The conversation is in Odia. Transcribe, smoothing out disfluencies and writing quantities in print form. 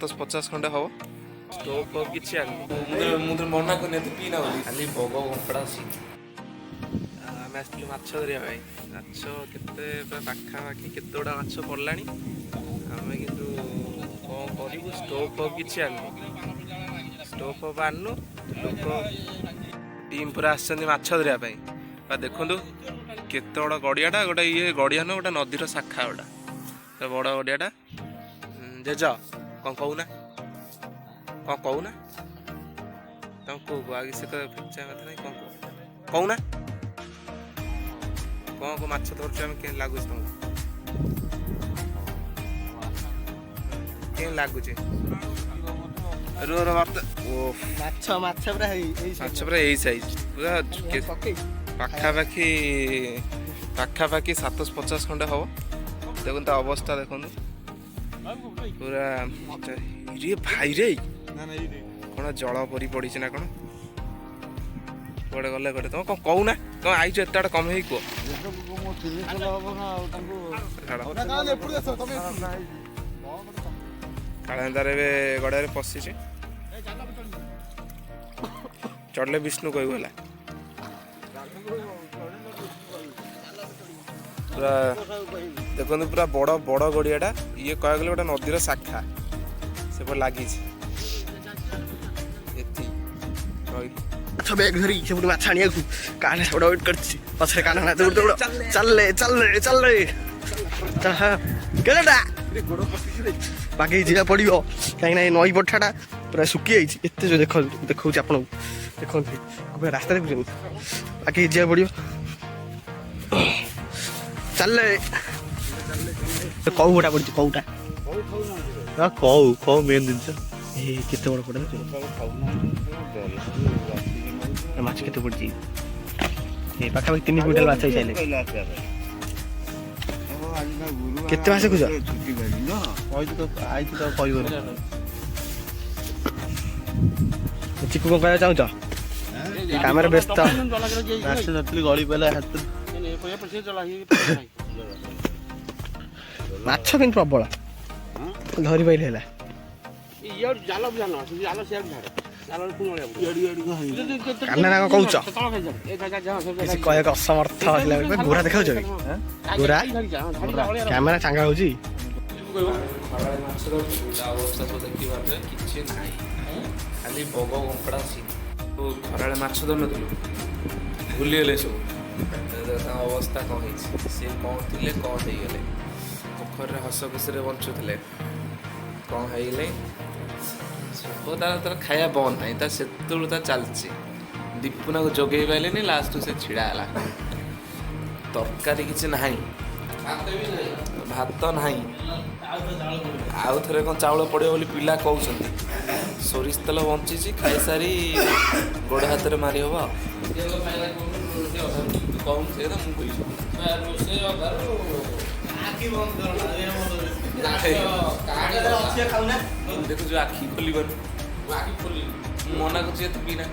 750 ଖଣ୍ଡେ ହବ। ଷ୍ଟୋଭ୍ ଫୋଭ୍ କିଛି ଆଣିନି। ମୁଁ ତ ମନା କରିନି ଏତେ ପିଇନା ବୋଲି। ଖାଲି ବଗ କଙ୍କଡ଼ା ଅଛି। ଆମେ ଆସିଥିଲୁ ମାଛ ଧରିବା ପାଇଁ। ମାଛ କେତେ, ପୁରା ପାଖାପାଖି କେତେ ଗୁଡ଼ା ମାଛ ପଡ଼ିଲାଣି। ଆମେ କିନ୍ତୁ କ'ଣ କରିବୁ? ଷ୍ଟୋଭ୍ ଫୋଭ୍ କିଛି ଆଣିନୁ, ଷ୍ଟୋଭ୍ ଫୋଭ୍ ଆଣିନୁ। ଲୋକ ଟିମ୍ ପୁରା ଆସିଛନ୍ତି ମାଛ ଧରିବା ପାଇଁ। ବା ଦେଖନ୍ତୁ କେତେ ବଡ଼ ଗଡ଼ିଆଟା ଗୋଟେ। ଇଏ ଗଡ଼ିଆ ନୁହଁ, ଗୋଟେ ନଦୀର ଶାଖା ଗୋଟା, ପୁରା ବଡ଼ ଗଡ଼ିଆଟା। ଜେଜ, କ'ଣ କହୁନା? କ'ଣ କହୁନା? ତମେ କୁହ, କୁହ। ଆଉ ସେ ତ ଫେଚା କଥା ନାହିଁ। କ'ଣ କୁହ, କହୁନା? କ'ଣ କ'ଣ ମାଛ ଧରୁଛୁ ଆମେ? କେମିତି ଲାଗୁଛି ତମକୁ? କେମିତି ଲାଗୁଛି? ରୁହ ରୁହ, ଓ। ମାଛ, ମାଛ ପୁରା ଏଇ ମାଛ ପୁରା ଏଇ ସାଇଜ ପୁରା। ପକେଇ ପାଖାପାଖି 750 ଖଣ୍ଡେ ହବ। ଦେଖନ୍ତୁ ତା ଅବସ୍ଥା ଦେଖନ୍ତୁ ପୁରା। ରେ ଭାଇ ରେ, କ'ଣ ଜଳ ପରି ପଡ଼ିଛି ନା କ'ଣ? କୁଆଡ଼େ ଗଲେ ଗୋଟେ? ତମେ କ'ଣ କହୁନା? ତମେ ଆଇଛ ଏତେ ବାଟ, କମ ହେଇ କୁହ। ଛାଡ଼। କାଳେ ତାର ଏବେ ଗଡ଼ିଆରେ ପଶିଛି। ଚଢ଼ିଲେ ବିଷ୍ଣୁ କହିବୁ ହେଲା। ପୁରା ଦେଖନ୍ତୁ, ପୁରା ବଡ଼ ବଡ଼ ଗଡ଼ିଆଟା। ଇଏ କହିବାକୁ ଗଲେ ଗୋଟେ ନଦୀର ଶାଖା ସେପଟେ ଲାଗିଛି। ଏତିକି ରହିଲି। ମାଛ ବ୍ୟାଗ ଧରି ସେପଟୁ ମାଛ ଆଣିବାକୁ କାହ୍ନା ସେପଟେ ୱେଟ୍ କରିଛି ପଛରେ। କାହ୍ନା, ଦୌଡ଼ ଦୌଡ଼, ଚାଲେ ଚାଲେ ଚାଲେ। କେତେଟା ବାଗେଇ ଯିବାକୁ ପଡ଼ିବ, କାହିଁକିନା ଏ ନଈ ପଠାଟା ପୁରା ଶୁଖି ଯାଇଛି ଏତେ। ଯୋଉ ଦେଖ, ଦେଖଉଛି ଆପଣଙ୍କୁ, ଦେଖନ୍ତୁ ପୁରା ରାସ୍ତା ଦେଖୁଛନ୍ତି। ବାଗେଇ ଯିବାକୁ ପଡ଼ିବ। ଚାଲେ। କଉ ଗୋଟା ପଡ଼ିଛି, କଉଟା। କଉ କଉ ମେନ୍ ଜିନିଷ। ଏ କେତେ ବଡ଼ ପଟା ଦେଖୁଛ? ଏ ମାଛ କେତେ ପଡ଼ିଛି? ଏ ପାଖାପାଖି 3 କୁଇଣ୍ଟାଲ ମାଛ ହେଇସାରିଲେ। କେତେ ମାଛ ଖୋଜ? କହିଛୁ ତ, ଆଇଛୁ ତ, କହିବନି। ଚିକୁ, କଣ କହିବାକୁ ଚାହୁଁଛ? କାମରେ ବ୍ୟସ୍ତ। ମାଛ ଧରିଥିଲି, ଗଳି ପଇଲା ହାତରୁ। ମାଛ କିନ୍ତୁ ପ୍ରବଳ, ଧରି ପାଇଲେ ହେଲା। କାହ୍ନା ନା କଣ କହୁଛ? କିଛି କହିବାକୁ ଅସମର୍ଥ ହେଲା। ଗୋରା ଦେଖାଉଛ କି? ଗୋରା କ୍ୟାମେରା ଚାଙ୍ଗା ହଉଛି। ଖରାବେଳେ ମାଛ ଧରୁଥିଲୁ, ତା ଅବସ୍ଥା ସବୁ ଦେଖିପାରୁଥିବେ। କିଛି ନାହିଁ, ଖାଲି ବଗ କଙ୍କଡ଼ା ଅଛି। ଖରାବେଳେ ମାଛ ଧରୁନଥିଲୁ, ଭୁଲିଗଲେ ସବୁ। ତାଙ୍କ ଅବସ୍ଥା କ'ଣ ହେଇଛି? ସିଏ କ'ଣ ଥିଲେ, କ'ଣ ହେଇଗଲେ? ପୋଖରୀରେ ହସ ଖୁସିରେ ବଞ୍ଚୁଥିଲେ, କ'ଣ ହେଇଗଲେ ସବୁ? ତାର ତାର ଖାଇବା ବନ୍ଦ ନାହିଁ, ତା ସେତେବେଳୁ ତା ଚାଲିଛି। ଦୀପୁନାକୁ ଯୋଗେଇ ପାରିଲେନି, ଲାଷ୍ଟକୁ ସେ ଛିଡ଼ା ହେଲା। ତରକାରୀ କିଛି ନାହିଁ, ଭାତ ନାହିଁ। ଆଉ ଥରେ କ'ଣ ଚାଉଳ ପଡ଼ିବ ବୋଲି ପିଲା କହୁଛନ୍ତି। ସୋରିଷ ତେଲ ବଞ୍ଚିଛି, ଖାଇସାରି ଗୋଡ଼ ହାତରେ ମାରି ହବ। ଆଉ ତୁ କହୁନୁ ସେ କଥା, ମୁଁ କହିବି। ଦେଖୁଛୁ, ଆଖି ଖୋଲିବନି। ମୁଁ ମନା କରୁଛି ଏତେ ପିନା।